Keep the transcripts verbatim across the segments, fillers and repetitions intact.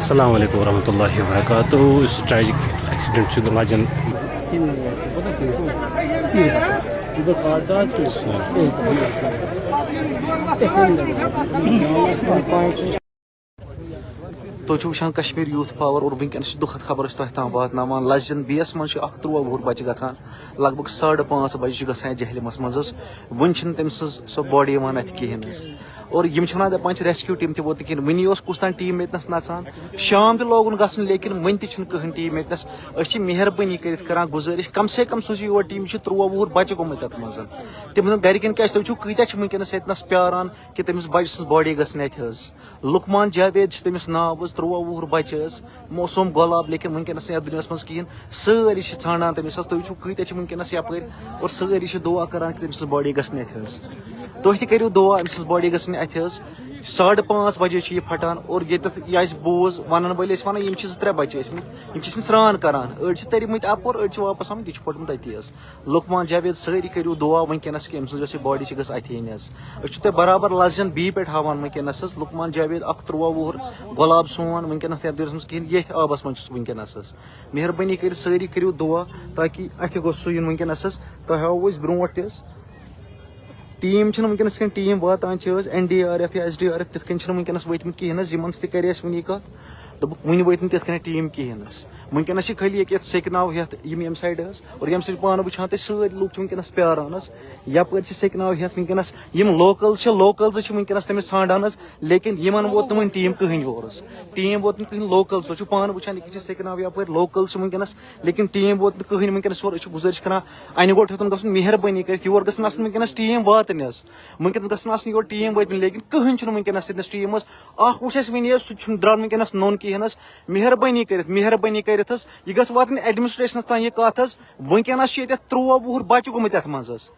السلام علیکم ورحمۃ اللہ وبرکاتہ۔ یُس ٹریجک ایکسیڈنٹ چھُ لجن۔ تُہۍ چھِو وٕچھان کشمیر یوٗتھ پاور اور وٕنکیٚنَس چھِ دُکھد خبر أسۍ تۄہہِ تام واتناوان۔ لجن بی یَس منٛز چھُ اکھ تُرٛواہ وُہُر بَچہِ گژھان، لگ بگ ساڑٕ پانٛژھ بجے چھُ گژھان یَتھ جہلمس منٛز حظ۔ وٕنہِ چھِنہٕ تٔمۍ سٕنٛز سۄ باڈی یِوان اَتھِ کِہیٖنۍ حظ۔ اور یِم چھِ وَنان، دَپان چھِ ریسکیو ٹیٖم تہِ ووت نہٕ کِہیٖنۍ۔ وٕنی اوس کُس تام ٹیٖم ییٚتنَس نَژان، شام تہِ لوگُن گژھُن، لیکن وٕنہِ تہِ چھُنہٕ کٕہٕنۍ ٹیٖم ییٚتنَس۔ أسۍ چھِ مہربٲنی کٔرِتھ کران گُزٲرِش، کم سے کم سوٗزِو یور ٹیٖم، یہِ چھُ تُرٛواہ وُہُر بَچہٕ گوٚمُت یَتھ منٛز۔ تِمن گرِکٮ۪ن کیٛاہ چھِ، تُہۍ وٕچھِو کۭتیٛاہ چھِ وٕنکیٚنَس ییٚتنَس پیاران کہِ تٔمِس بَچہٕ سٕنٛز باڈی گژھِ نہٕ اَتھِ حظ۔ لُقمان جاوید چھُ تٔمِس ناو حظ، تُرٛواہ وُہُر بَچہٕ حظ، معصوم گۄلاب، لیکن وٕنکیٚنَس نہٕ یَتھ دُنیاہَس منٛز کِہیٖنۍ۔ سٲری چھِ ژھانٛڈان تٔمِس حظ۔ تُہۍ وٕچھِو کۭتیٛاہ چھِ وٕنکیٚنَس یَپٲرۍ، اور سٲری چھِ دُعا کَران کہِ تٔمۍ سٕنٛز باڈی گٔژھ نہٕ اَتھِ حظ۔ تُہۍ تہِ کٔرِو دُعا أمۍ سٕنٛز باڈی گٔژھ نہٕ اَتھِ حظ۔ ساڑٕ پانٛژھ بَجے چھُ یہِ پھَٹان، اور ییٚتٮ۪تھ یہِ اَسہِ بوٗز، وَنَن وٲلۍ ٲسۍ وَنان، یِم چھِ زٕ ترٛےٚ بَچہٕ ٲسۍمٕتۍ، یِم چھِ ٲسۍمٕتۍ سرٛان کَران، أڑۍ چھِ تٔرۍمٕتۍ اَپور، أڑۍ چھِ واپَس آمٕتۍ، یہِ چھُ پھوٚٹمُت اَتی حظ۔ لُقمان جاوید، سٲری کٔرِو دُعا وٕنکیٚنَس کہِ أمۍ سٕنٛز یۄس یہِ باڈی چھِ، گٔژھ اَتھِ یِنۍ حظ۔ أسۍ چھِ تۄہہِ برابر لَسجَن بی پٮ۪ٹھ ہاوان وٕنکیٚنَس حظ۔ لُقمان جاوید، اَکھ تُرٛواہ وُہُر گۄلاب سون، وٕنکیٚنَس نہٕ یَتھ دُنیاہَس منٛز کِہیٖنۍ، ییٚتھۍ آبَس منٛز چھُ سُہ وٕنکیٚنَس حظ۔ مہربٲنی کٔرِتھ سٲری کٔرِو دُعا، تاکہِ اَتھِ گوٚژھ سُہ یُن وٕنکیٚنَس حظ۔ تۄہہِ ہاوو أسۍ برونٛٹھ تہِ حظ۔ ٹیٖم چھِنہٕ وٕنکیٚنَس کینٛہہ، ٹیٖم واتان چھِ حظ، این ڈی آر ایف یا ایس ڈی آر ایف تِتھ کٔنۍ چھِنہٕ وٕنکیٚنَس وٲتمٕتۍ کِہیٖنۍ حظ۔ یِمَن سۭتۍ تہِ کَرے اَسہِ وٕنی کَتھ، دوٚپُکھ وٕنہِ وٲتۍ نہٕ تِتھ کٔنۍ ٹیٖم کِہیٖنۍ حظ۔ وٕنکیٚنَس چھِ خٲلی ییٚکیٛاہ ییٚتہِ سیٚکہِ ناوٕ ہٮ۪تھ یِم ییٚمہِ سایڈٕ حظ، اور ییٚمہِ سۭتۍ پانہٕ وٕچھان تُہۍ سٲری لُکھ چھِ وٕنکیٚنَس پیاران حظ۔ یَپٲرۍ چھِ سیٚکہِ ناوٕ ہٮ۪تھ وٕنکیٚنَس، یِم لوکَلز چھِ، لوکَلزٕ چھِ وٕنکیٚنَس تٔمِس ژھانٛڈان حظ، لیکن یِمَن ووت نہٕ وٕنہِ ٹیٖم کٕہٕنۍ یور حظ۔ ٹیٖم ووت نہٕ کٕہٕنۍ لوکَلز، تُہۍ چھِو پانہٕ وٕچھان ییٚکیٛاہ چھِ سیٚکہِ ناوٕ یَپٲرۍ، لوکَلز چھِ وٕنکیٚنَس، لیکن ٹیٖم ووت نہٕ کٕہٕنۍ وٕنکیٚنَس یور۔ أسۍ چھِ گُزٲرِش کَران اَنہِ گۄٹھ ہیوٚتُن گژھُن، مہربٲنی کٔرِتھ یور گٔژھن آسٕنۍ وٕنکیٚنَس ٹیٖم واتٕنۍ حظ۔ وٕنکیٚنَس گژھن آسٕنۍ یور ٹیٖم وٲتمٕتۍ، لیکن کٕہٕنۍ چھُنہٕ وٕنکیٚنَس ییٚتنَس ٹیٖم حظ۔ اَکھ وٕچھ اَسہِ وٕنی حظ، سُہ تہِ چھُنہٕ درٛاو وٕنکیٚنَس نوٚن کِہیٖنۍ حظ۔ مہربٲنی کٔرِتھ، مہربٲنی کٔرِتھ حظ، یہِ گٔژھ واتٕنۍ ایڈمِنسٹریشنَس تام یہِ کَتھ حظ۔ وٕنکیٚنَس چھُ ییٚتٮ۪تھ تُرٛواہ وُہُر بَچہٕ گوٚمُت یَتھ منٛز حظ۔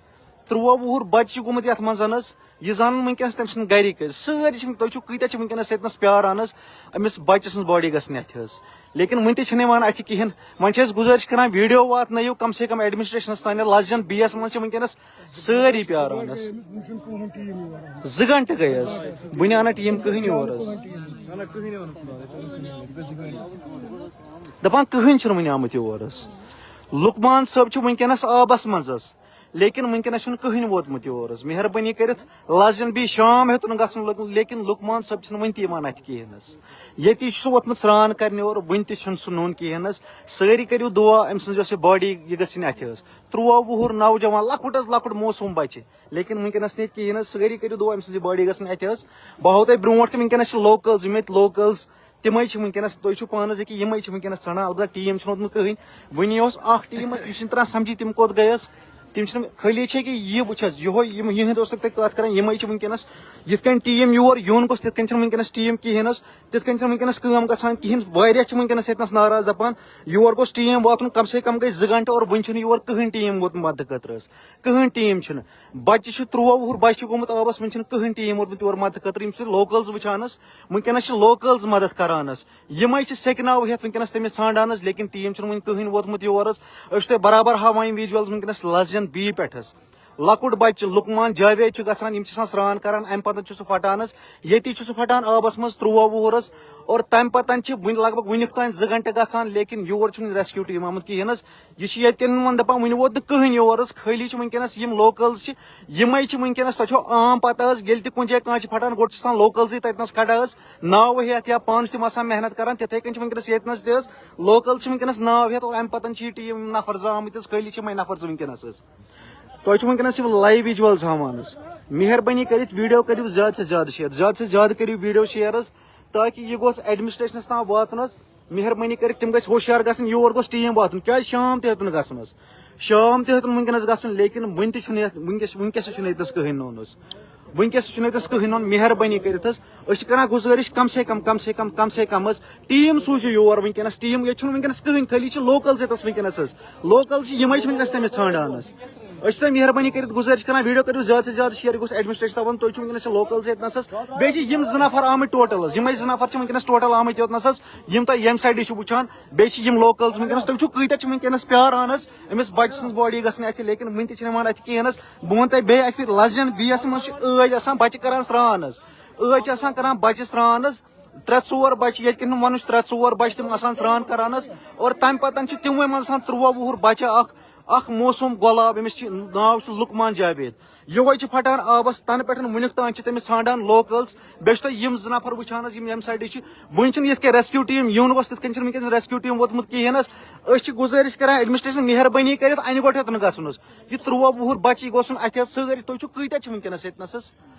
تُرٛواہ وُہُر بَچہٕ چھُ گوٚمُت یَتھ منٛز حظ۔ یہِ زانَن وٕنکیٚنَس تٔمۍ سٕنٛدۍ گَرِکۍ حظ۔ سٲری چھِ، تُہۍ چھِو کۭتیٛاہ چھِ وٕنکیٚنَس ییٚتنَس پیاران حظ، أمِس بَچہٕ سٕنٛز باڈی گژھِ نہٕ اَتھِ حظ۔ لیکن وٕنہِ تہِ چھِنہٕ یِوان اَتھِ کِہیٖنۍ۔ وۄنۍ چھِ أسۍ گُزٲرِش کَران، ویٖڈیو واتنٲیِو کَم سے کَم ایڈمِنسٹریشنَس تام۔ لَسجَن بی یَس منٛز چھِ وٕنکیٚنَس سٲری پیاران حظ۔ زٕ گھنٹہٕ گٔے حظ، وٕنہِ آو نہٕ ٹیٖم کٕہٕنۍ یور حظ۔ دَپان کٕہٕنۍ چھُنہٕ وٕنہِ آمُت یور حظ۔ لُقمان صٲب چھُ وٕنکیٚنَس آبَس منٛز حظ، لیکن وٕنکیٚنَس چھُنہٕ کٕہٕنۍ ووتمُت یور حظ۔ مہربٲنی کٔرِتھ لَسجَن بی شام ہیوٚتُن گژھُن، لیکن لُقمان صٲب چھِنہٕ وٕنہِ تہِ یِوان اَتھِ کِہیٖنۍ حظ۔ ییٚتی چھُ سُہ ووتمُت سرٛان کَرنہِ اور وٕنہِ تہِ چھُنہٕ سُہ نوٚن کِہیٖنۍ حظ۔ سٲری کٔرِو دُعا أمۍ سٕنٛز یۄس یہِ باڈی، یہِ گٔژھِنۍ اَتھِ حظ۔ تُرٛواہ وُہُر نوجوان، لۄکُٹ حظ لۄکُٹ معصوٗم بَچہِ، لیکن وٕنکیٚنَس نہٕ ییٚتہِ کِہیٖنۍ حظ۔ سٲری کٔرِو دُعا أمۍ سٕنٛز یہِ باڈی گژھِنۍ اَتھِ حظ۔ بہٕ ہاوو تۄہہِ برونٛٹھ تہِ وٕنکیٚنَس چھِ لوکَلز، یِم ییٚتہِ لوکَلز، تِمَے چھِ وٕنکیٚنَس، تُہۍ چھِو پانَس ییٚکیٛاہ، یِمَے چھِ وٕنکیٚنَس ژھانٛڈان۔ البتہ ٹیٖم چھُنہٕ ووتمُت کٕہٕنۍ۔ وٕنی اوس اَکھ ٹیٖم حظ، تِم چھِنہٕ تران سَمجھی تِم کوٚت گٔے حظ۔ تِم چھِنہٕ، خٲلی چھِ ییٚکیٛاہ یہِ وٕچھ حظ، یِہوٚے یِم، یِہِنٛدۍ اوس تۄہہِ کَتھ کَران، یِمَے چھِ وٕنکیٚنَس۔ یِتھ کٔنۍ ٹیٖم یور یُن گوٚژھ، تِتھ کٔنۍ چھِنہٕ وٕنکیٚنَس ٹیٖم کِہیٖنۍ حظ۔ تِتھ کٔنۍ چھِنہٕ وٕنکیٚنَس کٲم گژھان کِہیٖنۍ۔ واریاہ چھِ وٕنکیٚنَس ییٚتنَس ناراض، دَپان یور گوٚژھ ٹیٖم واتُن کَم سے کَم گٔے زٕ گھنٹہٕ اور وٕنہِ چھُنہٕ یور کٕہٕنۍ ٹیٖم ووتمُت مَدتہٕ خٲطرٕ حظ۔ کٕہٕنۍ ٹیٖم چھُنہٕ۔ بَچہِ چھُ تُرٛواہ وُہُر بَچہِ چھُ گوٚمُت آبَس، وٕنہِ چھُنہٕ کٕہٕنۍ ٹیٖم ووتمُت یور مَدتہٕ خٲطرٕ۔ یِم چھِ لوکَلز وٕچھان حظ، وٕنکیٚنَس چھِ لوکَلز مَدَتھ کَران حظ۔ یِمَے چھِ سیٚکہِ ناوٕ ہٮ۪تھ وٕنکیٚنَس تٔمِس ژھانٛڈان حظ، لیکن ٹیٖم چھُنہٕ وٕنہِ کٕہٕنۍ ووتمُت یور حظ۔ أسۍ چھِ تۄہہِ برابر ہاوان یِم ویٖجوَلز وٕنکیٚنَس لَسجَن بی پٮ۪ٹھ حظ۔ لۄکُٹ بَچہِ لُقمان جاوید چھُ گژھان، یِم چھِ آسان سرٛان کَران، اَمہِ پَتہٕ چھُ سُہ پھَٹان حظ۔ ییٚتی چھُ سُہ پھَٹان آبَس منٛز تُرٛواہ وُہُر حظ۔ اور تَمہِ پَتہٕ چھِ وٕنہِ لگ بگ وٕنیُک تام زٕ گھنٹہٕ گژھان، لیکن یور چھُنہٕ ریسکیو ٹیٖم آمُت کِہیٖنۍ حظ۔ یہِ چھُ ییٚتہِ کٮ۪ن وَن دَپان، وٕنہِ ووت نہٕ کٕہٕنۍ یور حظ، خٲلی چھِ وٕنکیٚنَس یِم لوکَلز چھِ، یِمَے چھِ وٕنکیٚنَس، تۄہہِ چھو عام پَتہ حظ، ییٚلہِ تہِ کُنہِ جایہِ کانٛہہ چھِ پھَٹان، گۄڈٕ چھِ آسان لوکَلزٕے تَتہِ نَس کھڑا حظ، ناوٕ ہٮ۪تھ یا پانہٕ چھِ تِم آسان محنت کَران، تِتھَے کٔنۍ چھِ وٕنکیٚنَس ییٚتہِ نَس تہِ حظ، لوکَل چھِ وٕنکیٚنَس ناو ہٮ۪تھ، اور اَمہِ پَتَن چھِ یہِ ٹیٖم نَفر زٕ آمٕتۍ حظ، خٲلی چھِ یِمَے نَفر زٕ وٕنکیٚنَس حظ۔ تۄہہِ چھُ وٕنکیٚنَس یِم لایِو وِجوَلز ہاوان حظ، مہربٲنی کٔرِتھ ویٖڈیو کٔرِو زیادٕ سے زیادٕ شِیَر، زیادٕ سے زیادٕ کٔرِو ویٖڈیو شِیَر حظ، تاکہِ یہِ گوٚژھ ایڈمِنسٹریشنَس تام واتُن حظ۔ مہربٲنی کٔرِتھ تِم گٔژھۍ ہوشیار گژھٕنۍ، یور گوٚژھ ٹیٖم واتُن، کیٛازِ شام تہِ ہیوٚتُن گژھُن حظ۔ شام تہِ ہیوٚتُن وٕنکیٚنَس گژھُن، لیکن وٕنہِ تہِ چھُنہٕ یَتھ، وٕنکیٚس، وٕنکیٚس تہِ چھُنہٕ ییٚتنَس کٕہٕنۍ نوٚن حظ۔ وٕنکیٚس تہِ چھُنہٕ ییٚتنَس کٕہٕنۍ نوٚن، مہربٲنی کٔرِتھ حظ۔ أسۍ چھِ کَران گُزٲرِش، کم سے کم، کم سے کم، کم سے کم حظ، ٹیٖم سوٗزِو یور وٕنکیٚنَس، ٹیٖم، ییٚتہِ چھُنہٕ وٕنکیٚنَس کٕہٕنۍ، خٲلی چھِ لوکَلز ییٚتَس وٕنکیٚنَس حظ۔ لوکَل چھِ، یِمَے چھِ وٕنکیٚنَس تٔمِس ژھانٛڈان حظ۔ أسۍ چھِ تۄہہِ مہربٲنی کٔرِتھ گُزٲرِش کَران، ویٖڈیو کٔرِو زیادٕ سے زیادٕ شِیَر، یہِ گوٚژھ ایڈمِنسٹریشن تام وَنُن، تُہۍ چھِو وٕنکیٚنَس چھِ لوکَلز ییٚتنَس حظ۔ بیٚیہِ چھِ یِم زٕ نفر آمٕتۍ ٹوٹل حظ، یِمَے زٕ نفر چھِ وٕنکیٚنَس ٹوٹل آمٕتۍ یوٚتنَس حظ، یِم تۄہہِ ییٚمہِ سایڈٕ چھِو وٕچھان۔ بیٚیہِ چھِ یِم لوکَلز وٕنکیٚنَس، تُہۍ وٕچھِو کۭتیٛاہ چھِ وٕنکیٚنَس پیاران حظ أمِس بَچہِ سٕنٛز باڈی گژھٕنۍ اَتھِ، لیکن وٕنہِ تہِ چھِنہٕ یِوان اَتھِ کِہیٖنۍ حظ۔ بہٕ وَنہٕ تۄہہِ بیٚیہِ اَکہِ پھِرِ، لَسجَن بی یَس منٛز چھِ ٲدۍ آسان بَچہِ کَران سرٛان حظ، ٲدۍ چھِ آسان کَران بَچہِ سرٛان حظ۔ ترٛےٚ ژور بچہِ، ییٚتہِ کِنۍ وَنُن چھُ ترٛےٚ ژور بچہِ تِم آسان سرٛان کران حظ۔ اور تَمہِ پَتہٕ چھِ تِموٕے منٛز آسان ترٛوواہ وُہُر بچہِ اکھ، اکھ معصوٗم غۄلاب، أمِس چھِ ناو چھُ لُقمان جاوید۔ یِہوٚے چھِ پھٹان آبَس، تَنہٕ پٮ۪ٹھ وٕنیُک تام چھِ تٔمِس ژھانٛڈان locals۔ بیٚیہِ چھِ تۄہہِ یِم زٕ نفر وٕچھان حظ، یِم ییٚمہِ سایڈٕ چھِ۔ وٕنہِ چھِنہٕ یِتھ کٔنۍ rescue team یُن گوٚژھ، تِتھ کٔنۍ چھِنہٕ وٕنکیٚنَس rescue team ووتمُت کِہیٖنۍ حظ۔ أسۍ چھِ گُزٲرِش کران administration، مہربٲنی کٔرِتھ اَنہِ گۄٹھ ہیوٚتُن گژھُن حظ۔ یہِ ترٛوواہ وُہُر بچی گوٚژھُن اَتھِ حظ سۭتۍ۔ تُہۍ چھِو کۭتیٛاہ چھِ وٕنکیٚنَس ییٚتنَس حظ؟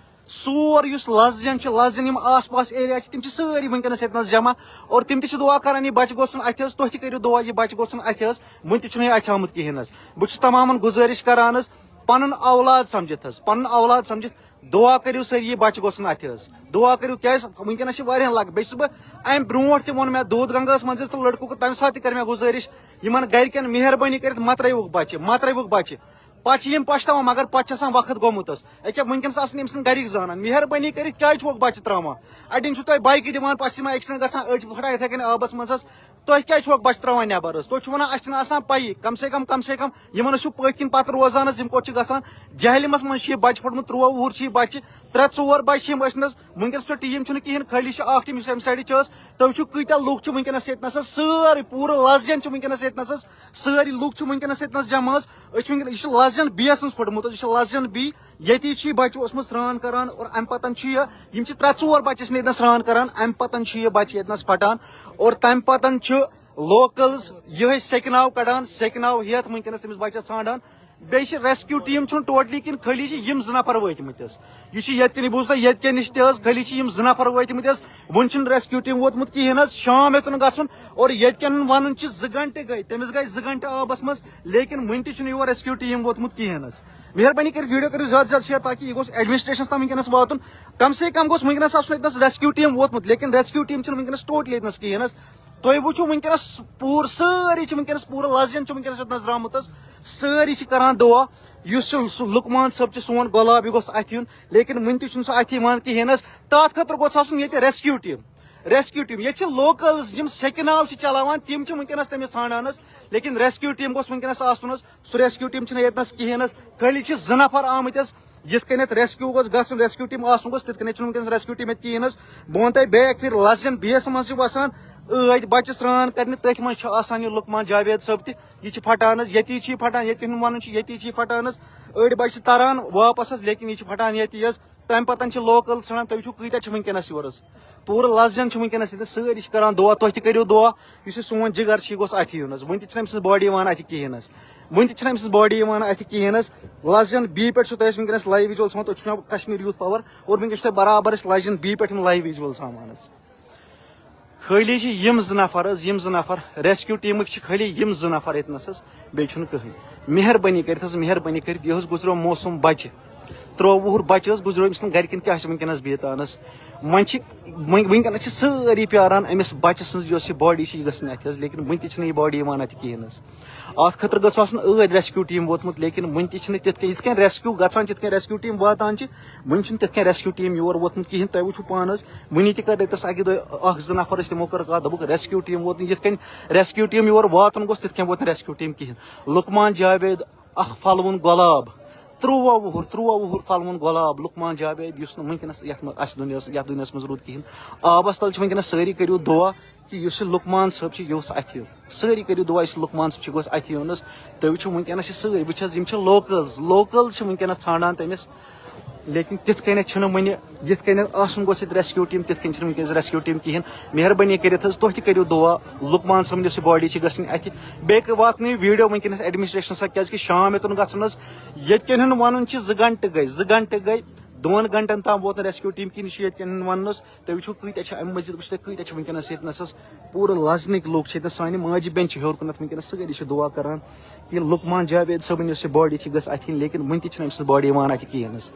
سور یُس لَزجَن چھِ، لَزجَن یِم آس پاس area چھِ، تِم چھِ سٲری وٕنکیٚنَس ییٚتنَس جمع۔ اور تِم تہِ چھِ دُعا کران، یہِ بَچہٕ گوٚژھُن اَتھِ حظ، تُہۍ تہِ کٔرِو دُعا، یہِ بَچہٕ گوٚژھُن اَتھِ حظ۔ وٕنہِ تہِ چھُنہٕ یہِ اَتھِ آمُت کِہیٖنۍ حظ۔ بہٕ چھُس تمامَن گُزٲرِش کران حظ، پَنُن اولاد سَمجِتھ حظ، پَنُن اولاد سَمجِتھ دُعا کٔرِو سٲری، یہِ بَچہٕ گوٚژھُن اَتھِ حظ۔ دُعا کٔرِو، کیٛازِ وٕنکیٚنَس چھِ واریاہَن لَگ، بیٚیہِ چھُس بہٕ اَمہِ برونٛٹھ تہِ ووٚن مےٚ دوٗد گنگاہَس منٛز تہٕ لٔڑکہٕ کوٚر، تَمہِ ساتہٕ تہِ کٔر مےٚ گُزٲرِش، یِمَن گَرِکٮ۪ن مہربٲنی کٔرِتھ مَترٲیوُکھ بَچہِ، مَترٲیوُکھ بَچہِ۔ پَتہٕ چھِ یِم پَشتاوان، مگر پَتہٕ چھِ آسان وقت گوٚمُت حظ۔ أکیٛاہ وٕنکیٚنَس آسَن أمۍ سٕنٛدۍ گَرِکۍ زانان، مہربٲنی کٔرِتھ کیٛازِ چھُکھ بَچہِ ترٛاوان؟ اَڑٮ۪ن چھُو تۄہہِ بایکہِ دِوان، پَتہٕ چھِ یِمَن accident گژھان، أڑۍ چھِ پھٕٹان یِتھَے کٔنۍ آبَس منٛز حظ۔ تۄہہِ کیٛازِ چھُکھ بَچہِ ترٛاوان نٮ۪بَر حظ؟ تُہۍ چھِو وَنان اَسہِ چھِنہٕ آسان پَیی، کَم سے کَم، کَم سے کَم یِمَن ٲسِو پٔتھۍ کِنۍ پَتہٕ روزان حظ، یِم کوٚت چھِ گژھان؟ جہلِمَس منٛز چھِ یہِ بَچہِ پھوٚٹمُت، ترٛوواہ وُہُر چھِ یہِ بَچہِ، ترٛےٚ ژور بَچہِ چھِ یِم ٲسمٕتۍ حظ۔ وٕنکیٚنَس چھُ team چھُنہٕ کِہیٖنۍ، خٲلی چھُ اَکھ team یُس اَمہِ سایڈٕ چھِ حظ۔ تُہۍ وٕچھِو کۭتیٛاہ لُکھ چھِ وٕنکیٚنَس ییٚتنَس حظ، سٲرٕے پوٗرٕ لَزجَن چھِ وٕنکیٚنَس ییٚتنَس حظ۔ سٲری لُکھ چھِ وٕنکیٚنَس ییٚتنَس جمع حظ۔ أسۍ چھِ وٕنکیٚنَس، یہِ چھُ لَزجَن بیٚیَس منٛز پھوٚٹمُت حظ، یہِ چھُ لَزجَن بی۔ ییٚتی چھِ یہِ بَچہِ اوسمُت سرٛان کَران اور اَمہِ پَتَن چھِ یہِ، یِم چھِ ترٛےٚ ژور بَچہِ ٲسمٕتۍ ییٚتنَس سرٛان کَران، اَمہِ پَتَن چھِ یہِ بَچہِ ییٚتنَس پھَٹان اور تَمہِ پَتَن چھُ locals یِہوٚے سیٚکہِ ناو کَڑان، سیٚکہِ ناو ہٮ۪تھ وٕنکیٚنَس تٔمِس بَچَس ژھانٛڈان۔ بیٚیہِ چھِ rescue team چھُنہٕ totally کِنہٕ خٲلی چھِ یِم زٕ نفر وٲتمٕتۍ حظ۔ یہِ چھُ ییٚتہِ کِنی بوٗز تۄہہِ ییٚتہِ کٮ۪ن نِش تہِ حظ، خٲلی چھِ یِم زٕ نفر وٲتمٕتۍ حظ۔ وٕنہِ چھُنہٕ rescue team ووتمُت کِہیٖنۍ حظ، شام ہیوٚتُن گژھُن۔ اور ییٚتہِ کٮ۪ن وَنُن چھِ زٕ گھنٹہٕ گٔے، تٔمِس گٔے زٕ گھنٹہٕ آبَس منٛز، لیکن وٕنہِ تہِ چھُنہٕ یور rescue team ووتمُت کِہیٖنۍ حظ۔ مہربٲنی کٔرِتھ video کٔرِو زیادٕ زیادٕ share تاکہِ یہِ گوٚژھ administrationس تام وٕنکیٚنَس واتُن۔ کم سے کم گوٚژھ وٕنکیٚنَس آسُن ییٚتنَس rescue team ووتمُت، لیکن rescue team چھِنہٕ وٕنکیٚنَس totally ییٚتنَس کِہیٖنۍ حظ۔ تُہۍ وٕچھِو وٕنکیٚنَس پوٗرٕ سٲری چھِ وٕنکیٚنَس، پوٗرٕ لَزجَن چھِ وٕنکیٚنَس یوٚتنَس درٛامُت حظ۔ سٲری چھِ کَران دُعا، یُس یہِ سُہ لُقمان صٲب چھِ سون غۄلاب، یہِ گوٚژھ اَتھِ یُن، لیکن وٕنہِ تہِ چھُنہٕ سُہ اَتھِ یِوان کِہیٖنۍ حظ۔ تَتھ خٲطرٕ گوٚژھ آسُن ییٚتہِ rescue team۔ Rescue team، ییٚتہِ چھِ locals یِم سیٚکہِ ناو چھِ چَلاوان، تِم چھِ وٕنکیٚنَس تٔمِس ژھانٛڈان حظ، لیکن rescue team گوٚژھ وٕنکیٚنَس آسُن حظ۔ سُہ rescue team چھِنہٕ ییٚتنَس کِہیٖنۍ حظ، خٲلی چھِ زٕ نفر آمٕتۍ حظ۔ یِتھ کٔنٮ۪تھ rescue گوٚژھ گژھُن، rescue team آسُن گوٚژھ، تِتھ کٔنٮ۪تھ چھُنہٕ وٕنکیٚنَس rescue team ییٚتہِ کِہیٖنۍ حظ۔ بہٕ وَنہٕ تۄہہِ بیٚیہِ اَکہِ پھِرِ، لَزجَن بیٚیَس منٛز چھِ وَسان ٲدۍ بَچہٕ سرٛان کَرنہِ، تٔتھۍ منٛز چھُ آسان یہِ لُقمان جاوید صٲب تہِ۔ یہِ چھِ پھَٹان حظ، ییٚتی چھِ یہِ پھَٹان، ییٚتہِ کِنۍ وَنُن چھُ، ییٚتی چھِ یہِ پھَٹان حظ۔ أڑۍ بَچہِ چھِ تَران واپَس حظ، لیکن یہِ چھِ پھَٹان ییٚتی حظ۔ تَمہِ پَتَن چھِ local ژھٕنان، تُہۍ وٕچھِو کۭتیٛاہ چھِ وٕنکیٚنَس یورٕ حظ۔ پوٗرٕ لَزجَن چھِ وٕنکیٚنَس ییٚتہِ، سٲری چھِ کَران دُعا، تُہۍ تہِ کٔرِو دُعا، یُس یہِ سون جِگر چھُ، یہِ گوٚژھ اَتھِ یُن حظ۔ وٕنہِ تہِ چھِنہٕ أمۍ سٕنٛز body یِوان اَتھِ کِہیٖنۍ حظ۔ وٕنہِ تہِ چھِنہٕ أمۍ سٕنٛز body یِوان اَتھِ کِہیٖنۍ حظ۔ لَزجَن بی پٮ۪ٹھ چھُو تۄہہِ أسۍ وٕنکیٚنَس live visual ہاوان، تُہۍ چھُو وٕچھان کشمیر youth power، اور وٕنکیٚس چھُو تۄہہِ برابر أسۍ لَزجَن بی پٮ۪ٹھ یِم live visual ہاوان حظ۔ خٲلی چھِ یِم زٕ نفر حظ، یِم زٕ نفر، rescue teamٕکۍ چھِ خٲلی یِم زٕ نفر ییٚتنَس حظ، بیٚیہِ چھُنہٕ کٕہٕنۍ۔ مہربٲنی کٔرِتھ حظ، مہربٲنی کٔرِتھ، یہِ حظ گُزریو موسم بَچہِ، ترٛووُہُر بَچہِ حظ گُزریو، أمۍ سٕنٛدٮ۪ن گَرِکٮ۪ن کیٛاہ چھِ وٕنکیٚنَس بیتان حظ؟ وۄنۍ چھِ، وۄنۍ، وٕنکیٚنَس چھِ سٲری پیاران أمِس بَچہِ سٕنٛز یۄس یہِ body چھِ، یہِ گٔژھ نہٕ اَتھِ حظ، لیکن وٕنہِ تہِ چھِنہٕ یہِ body یِوان اَتھِ کِہیٖنۍ حظ۔ اَتھ خٲطرٕ گٔژھ آسُن ٲدۍ rescue team ووتمُت، لیکن وٕنہِ تہِ چھِنہٕ تِتھ کٔنۍ، یِتھ کٔنۍ rescue گژھان چھِ، یِتھ کٔنۍ rescue team واتان چھِ، وٕنہِ چھِنہٕ تِتھ کٔنۍ rescue team یور ووتمُت کِہیٖنۍ۔ تۄہہِ وٕچھِو پانہٕ حظ، وٕنی تہِ کٔر رٔتِس اَکہِ دۄہ اَکھ زٕ نفر ٲسۍ، تِمو کٔر کَتھ، دوٚپُکھ rescue team ووت نہٕ، یِتھ کٔنۍ rescue team یور واتُن گوٚژھ، تِتھ کٔنۍ ووت نہٕ rescue team کِہیٖنۍ۔ لُقمان جاوید، اَکھ پھَلوُن گۄلاب، ترٛوواہ وُہُر، ترٛوواہ وُہُر پھَلوُن گۄلاب، لُقمان جاوید، یُس نہٕ وٕنکیٚنَس یَتھ منٛز، اَسہِ دُنیاہَس، یَتھ دُنیاہَس منٛز روٗد کِہیٖنۍ۔ آبَس تَل چھِ وٕنکیٚنَس سٲری، کٔرِو دُعا کہِ یُس یہِ لُقمان صٲب چھُ، یہِ گوٚژھ اَتھِ یُن۔ سٲری کٔرِو دُعا، یُس یہِ لُقمان صٲب چھُ، یہِ گوٚژھ اَتھِ یُن حظ۔ تُہۍ وٕچھِو وٕنکیٚنَس چھِ سٲری، وٕچھ حظ، یِم چھِ locals، locals چھِ وٕنکیٚنَس ژھانٛڈان تٔمِس۔ لیکن تِتھ کٔنٮ۪تھ چھِنہٕ وٕنہِ، یِتھ کٔنٮ۪تھ آسُن گوٚژھ ییٚتہِ rescue team، تِتھ کٔنۍ چھِنہٕ وٕنکیٚنَس rescue team کِہیٖنۍ۔ مہربٲنی کٔرِتھ حظ، تُہۍ تہِ کٔرِو دُعا، لُقمان صٲبُن یۄس یہِ body چھِ گژھٕنۍ اَتھِ۔ بیٚیہِ واتنٲیِو video وٕنکیٚنَس administration سۭتۍ، کیٛازِکہِ شام ہیوٚتُن گژھُن حظ۔ ییٚتہِ کٮ۪ن ہُنٛد وَنُن چھِ زٕ گھنٹہٕ گٔے، زٕ گھنٹہٕ گٔے، دۄن گھنٹَن تام ووت نہٕ rescue team کِہیٖنۍ، یہِ چھُ ییٚتہِ کٮ۪ن ہُنٛد وَنُن حظ۔ تُہۍ وٕچھِو کۭتیٛاہ چھِ اَمہِ مٔزیٖد، وٕچھِو تُہۍ کۭتیٛاہ چھِ وٕنکیٚنَس ییٚتہِ نَس حظ پوٗرٕ لَزنٕکۍ لُکھ چھِ ییٚتہِ نَس، سانہِ ماجہِ بیٚنہِ چھِ ہیوٚر کُنَتھ وٕنکیٚنَس، سٲری چھِ دُعا کَران کہِ لُقمان جاوید صٲبٕنۍ یۄس یہِ body چھِ گٔژھ اَتھِ یِنۍ، لیکن وٕنہِ تہِ چھِنہٕ أمۍ سٕنٛز body یِوان اَتھِ کِہیٖنۍ حظ۔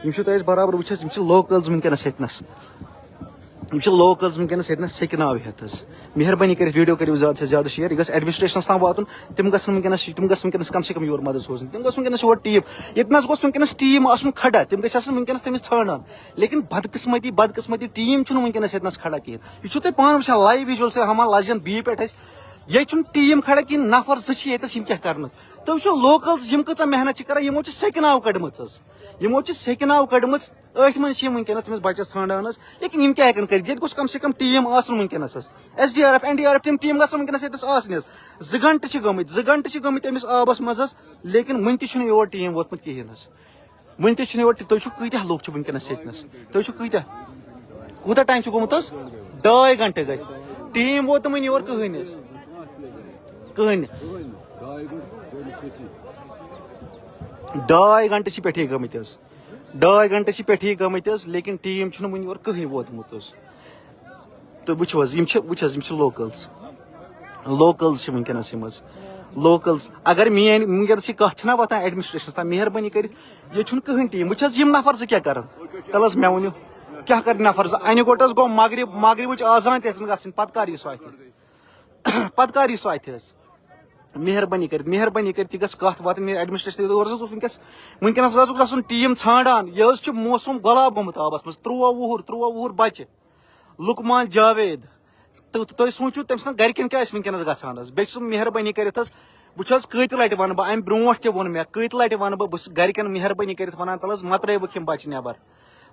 یِم چھِو تۄہہِ أسۍ برابر وٕچھ حظ، یِم چھِ locals وٕنکیٚنَس ییٚتہِ نَس، یِم چھِ locals وٕنکیٚنَس ییٚتہِ نَس سیٚکہِ ناوِ ہٮ۪تھ حظ۔ مہربٲنی کٔرِتھ video کٔرِو زیادٕ سے زیادٕ share، یہِ گژھِ administrationس تام واتُن، تِم گژھن وٕنکیٚنَس، تِم گژھن وٕنکیٚنَس کم سے کم یور مدد سوزٕنۍ، تِم گژھن وٕنکیٚنَس یور team، ییٚتہِ نَس گوٚژھ وٕنکیٚنَس team آسُن کھڑا، تِم گژھِ آسٕنۍ وٕنکیٚنَس تٔمِس ژھانٛڈان۔ لیکن بدقسمتی، بدقسمتی، team چھُنہٕ وٕنکیٚنَس ییٚتہِ نَس کھڑا کِہیٖنۍ۔ یہِ چھُو تُہۍ پانہٕ وٕچھان، live visual سۭتۍ ہاوان لَزجَن بی پٮ۪ٹھ اَسہِ۔ ییٚتہِ چھُنہٕ team کھڑا کِہیٖنۍ، نفر زٕ چھِ ییٚتہِ نَس، یِم کیٛاہ کَرنَس؟ تُہۍ وٕچھِو locals یِم کۭژاہ محنت چھِ کَران، یِمو چھِ سیٚکہِ ناو کٔڑمٕژ حظ۔ یِمو چھِ سیٚکہِ ناو کٔڑمٕژ، أتھۍ منٛز چھِ یِم وٕنکیٚنَس تٔمِس بَچَس ژھانٛڈان حظ۔ لیکن یِم کیٛاہ ہٮ۪کَن کٔرِتھ؟ ییٚتہِ گوٚژھ کم سے کم ٹیٖم آسُن وٕنکیٚنَس حظ، S D R F, N D R F, تِم ٹیٖم گژھن وٕنکیٚنَس ییٚتَس آسٕنۍ حظ۔ زٕ گھنٹہٕ چھِ گٔمٕتۍ، زٕ گھنٹہٕ چھِ گٔمٕتۍ أمِس آبَس منٛز حظ، لیکن وٕنہِ تہِ چھُنہٕ یور ٹیٖم ووتمُت کِہیٖنۍ حظ۔ وٕنہِ تہِ چھُنہٕ یور ٹی-، تُہۍ چھِو کۭتیٛاہ لُکھ چھِ وٕنکیٚنَس ییٚتِنَس؟ تُہۍ چھِو کۭتیٛاہ؟ کوٗتاہ ٹایم چھُ گوٚمُت حظ؟ ڈاے گھنٹہٕ گٔے۔ ٹیٖم ووت نہٕ وٕنہِ یور کٕہٕنۍ حظ۔ کٕہٕنۍ۔ ڈاے گھنٹہٕ چھِ پٮ۪ٹھٕے گٔمٕتۍ حظ۔ ڈاے گھنٹہٕ چھِ پٮ۪ٹھٕے گٔمٕتۍ حظ، لیکن ٹیٖم چھُنہٕ وٕنہِ یور کٕہٕنۍ ووتمُت حظ۔ تہٕ وٕچھِو حظ، یِم چھِ، وٕچھ حظ، یِم چھِ لوکلز۔ لوکلز چھِ وٕنکیٚنَس یِم حظ۔ لوکلز، اگر میٛٲنۍ وٕنکیٚنَس یہِ کَتھ چھِنہ واتان ایڈمنسٹریشنَس تام، مہربٲنی کٔرِتھ، ییٚتہِ چھُنہٕ کٕہٕنۍ ٹیٖم۔ وٕچھ حظ، یِم نفر زٕ کیٛاہ کَرَن؟ تَلہٕ حظ مےٚ ؤنِو، کیٛاہ کَرِ نفر زٕ؟ اَنہِ گوٚٹ حظ گوٚو مغرب، مغربٕچ آزان تہِ ٲسٕن گژھٕنۍ، پَتہٕ کَر یی سُہ اَتھِ؟ پَتہٕ کَر یی سُہ اَتھِ حظ؟ مہربٲنی کٔرِتھ، مہربٲنی کٔرِتھ، یہِ گژھِ کَتھ واتٕنۍ میٛٲنۍ ایڈمنسٹریشن تہِ۔ اورٕ حظ اوس وٕنکیٚس، وٕنکیٚنَس حظ اوس گژھُن ٹیٖم ژھانٛڈان۔ یہِ حظ چھُ موسم گۄلاب گوٚمُت آبَس منٛز، تُرٛواہ وُہُر، تُرٛواہ وُہُر بَچہِ۔ لقمان جاوید۔ تہٕ تُہۍ سوٗنٛچِو تٔمۍ سٕنٛدٮ۪ن گرِکٮ۪ن کیٛاہ آسہِ وٕنکیٚنَس گژھان حظ۔ بیٚیہِ چھُس بہٕ مہربٲنی کٔرِتھ حظ، وٕچھ حظ، کۭتہِ لَٹہِ وَنہٕ بہٕ، اَمہِ برونٛٹھ تہِ ووٚن مےٚ، کۭتہِ لَٹہِ وَنہٕ بہٕ، بہٕ چھُس گرِکٮ۪ن مہربٲنی کٔرِتھ وَنان، تَلہٕ حظ، مَترٲیوُکھ یِم بَچہِ نٮ۪بَر،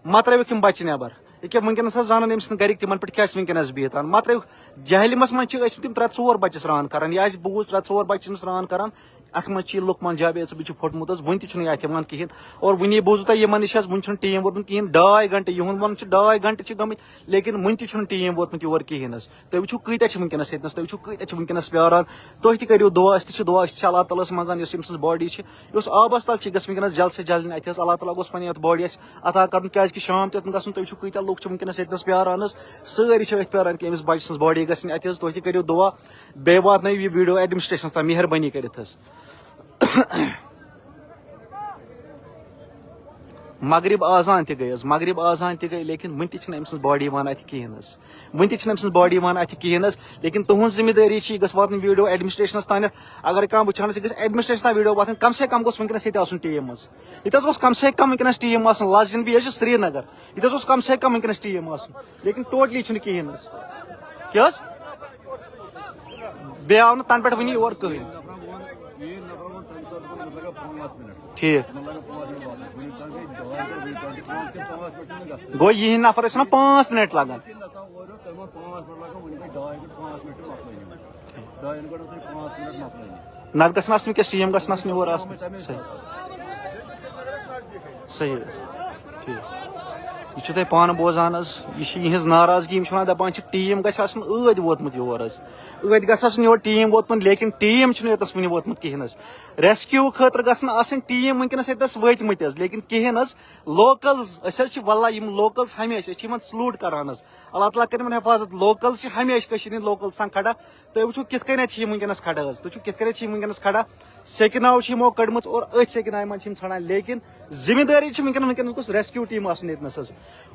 مَترٲیوُکھ یِم بَچہِ نٮ۪بَر۔ ییٚکیٛاہ وٕنکیٚنَس حظ زانَن أمۍ سٕنٛدۍ گرِکۍ تِمَن پٮ۪ٹھ کیٛاہ آسہِ وٕنکیٚنَس بِہِتھ۔ مَترٲیوُکھ، جہلِمَس منٛز چھِ ٲسۍ تِم ترٛےٚ ژور بَچہِ سرٛان کَران، یہِ آسہِ بوٗز ترٛےٚ ژور بَچہِ چھِ أمِس سرٛان کَران۔ اَتھ منٛز چھِ یہِ لقمان جاوید صٲب، یہِ چھُ پھوٚٹمُت حظ، وٕنہِ تہِ چھُنہٕ یہِ اَتھِ یِوان کِہیٖنۍ۔ اور وٕنی بوٗزوُ تۄہہِ یِمَن نِش حظ، وٕنہِ چھُنہٕ ٹیٖم ووتمُت کِہیٖنۍ، ڈاے گھنٹہٕ، یِہُنٛد وَنُن چھُ ڈاے گھنٹہٕ چھِ گٔمٕتۍ، لیکن وٕنہِ تہِ چھُنہٕ ٹیٖم ووتمُت یور کِہیٖنۍ حظ۔ تُہۍ وٕچھِو کۭتیٛاہ چھِ وٕنکیٚنَس ییٚتنَس، تُہۍ وٕچھِو کۭتیٛاہ چھِ وٕنکیٚنَس پیاران۔ تُہۍ تہِ کٔرِو دُعا، أسۍ تہِ چھِ دُعا، أسۍ تہِ چھِ اللہ تعالیٰ ہَس منٛگان، یۄس أمۍ سٕنٛز باڈی چھِ، یۄس آبَس تَل چھِ، گژھِ وٕنکیٚنَس جلد سے جلد نِنۍ اَتھِ حظ۔ اللہ تعالیٰ گوٚژھ پَنٕنۍ یَتھ باڈی اَسہِ عطا کَرُن، کیٛازِکہِ شام تہِ یوٚتَن گژھُن، تُہۍ وٕچھِو کۭتیٛاہ لُکھ چھِ وٕنکیٚنَس ییٚتنَس پیاران حظ۔ سٲری چھِ أتھۍ پیاران کہِ أمِس بَچہِ سٕنٛز باڈی گژھِ نِنۍ اَتھِ حظ۔ تُہۍ تہِ کٔرِو دُعا، بیٚیہِ واتنٲیِو یہِ ویٖڈیو ایڈمنسٹریشنَس تام، مہربٲنی کٔرِتھ حظ۔ مغرب آزان تہِ گٔے حظ، مغرب آزان تہِ گٔے، لیکن وٕنہِ تہِ چھِنہٕ أمۍ سٕنٛز باڈی یِوان اَتھِ کِہیٖنۍ حظ۔ وٕنہِ تہِ چھِنہٕ أمۍ سٕنٛز باڈی یِوان اَتھِ کِہیٖنۍ حظ۔ لیکن تُہٕنٛز ذمہٕ دٲری چھِ، یہِ گٔژھ واتٕنۍ ویٖڈیو ایڈمنسٹریشنَس تانٮ۪تھ۔ اگر کانٛہہ وٕچھان آسہِ، یہِ گٔژھ ایڈمنسٹریشنَس تام ویٖڈیو واتٕنۍ، کم سے کم گوٚژھ وٕنکیٚنَس ییٚتہِ آسُن ٹیٖم حظ۔ ییٚتہِ حظ گوٚژھ کم سے کم وٕنکیٚنَس ٹیٖم آسُن، لاسٹ بیٚیہِ حظ چھُ سرینگر، ییٚتہِ حظ گوٚژھ کم سے کم وٕنکیٚنَس ٹیٖم آسُن، لیکن ٹوٹلی چھُنہٕ کِہیٖنۍ حظ۔ کیٛاہ حظ؟ بیٚیہِ آو نہٕ تَنہٕ پٮ۪ٹھ وٕنہِ یور کٕہٕنۍ۔ ٹھیٖک۔ گوٚو یِہِنٛدۍ نفر ٲسۍ وَنان پانٛژھ منٹ لگان۔ نتہٕ گژھن آسٕنۍ وٕنکیٚس ٹیٖم گژھن آسٕنۍ یور آسٕنۍ۔ صحیح۔ صحیح حظ۔ ٹھیٖک۔ یہِ چھُو تۄہہِ پانہٕ بوزان حظ، یہِ چھِ یِہٕنٛز ناراضگی، یِم چھِ وَنان، دَپان چھِ ٹیٖم گژھِ آسُن ٲدۍ ووتمُت یور حظ۔ ٲدۍ گژھِ آسُن یور ٹیٖم ووتمُت، لیکن ٹیٖم چھُنہٕ ییٚتَس وٕنہِ ووتمُت کِہیٖنۍ حظ۔ ریسکیوٗ خٲطرٕ گژھن آسٕنۍ ٹیٖم وٕنکیٚنَس ییٚتَس وٲتمٕتۍ حظ، لیکن کِہیٖنۍ حظ۔ لوکلز، أسۍ حظ چھِ واللہ یِم لوکلز ہمیشہِ، أسۍ چھِ یِمَن سلوٗٹ کَران حظ۔ اللہ تعالیٰ کٔرِن یِمَن حفاظت۔ لوکلز چھِ ہمیشہِ کٔشیٖرِ ہِنٛدۍ لوکلز آسان کھڑا۔ تُہۍ وٕچھِو کِتھ کٔنۍ چھِ یِم وٕنکیٚنَس کھڑا حظ، تُہۍ وٕچھِو کِتھ کٔنۍ چھِ یِم وٕنکیٚنَس کھڑا۔ سیٚکہِ ناو چھِ یِمو کٔڑمٕژ اور أتھۍ سیٚکہِ ناوِ منٛز چھِ یِم ژھانٛڈان، لیکن ذمہٕ دٲری چھِ وٕنکیٚنَس، وٕنکیٚنَس گوٚژھ ریسکیوٗ ٹیٖم آسُن ییٚتنَس حظ۔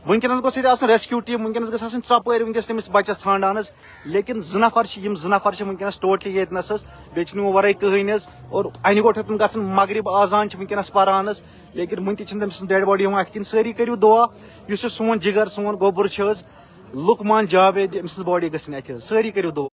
وٕنکیٚنَس گوٚژھ ییٚتہِ آسُن ریسکیوٗ ٹیٖم، وٕنکیٚنَس گٔژھ آسٕنۍ ژۄپٲرۍ وٕنکیٚنَس تٔمِس بَچَس ژھانٛڈان حظ۔ لیکن زٕ نفر چھِ، یِم زٕ نفر چھِ وٕنکیٚنَس ٹوٹلی ییٚتنَس حظ، بیٚیہِ چھِنہٕ یِمو وَرٲے کٕہٕنۍ حظ۔ اور اَنہِ گوٚٹ ہیوٚتُن گژھُن، مغرب آزان چھِ وٕنکیٚنَس پَران حظ، لیکن وٕنہِ تہِ چھِنہٕ تٔمۍ سٕنٛز ڈیڈ باڈی یِوان اَتھِ کِنۍ۔ سٲری کٔرِو دُعا، یُس یہِ سون جِگر، سون گوٚبُر چھِ حظ، لقمان جاوید، أمۍ سٕنٛز باڈی گٔژھِنۍ اَتھِ حظ۔ سٲری کٔرِو دُعا۔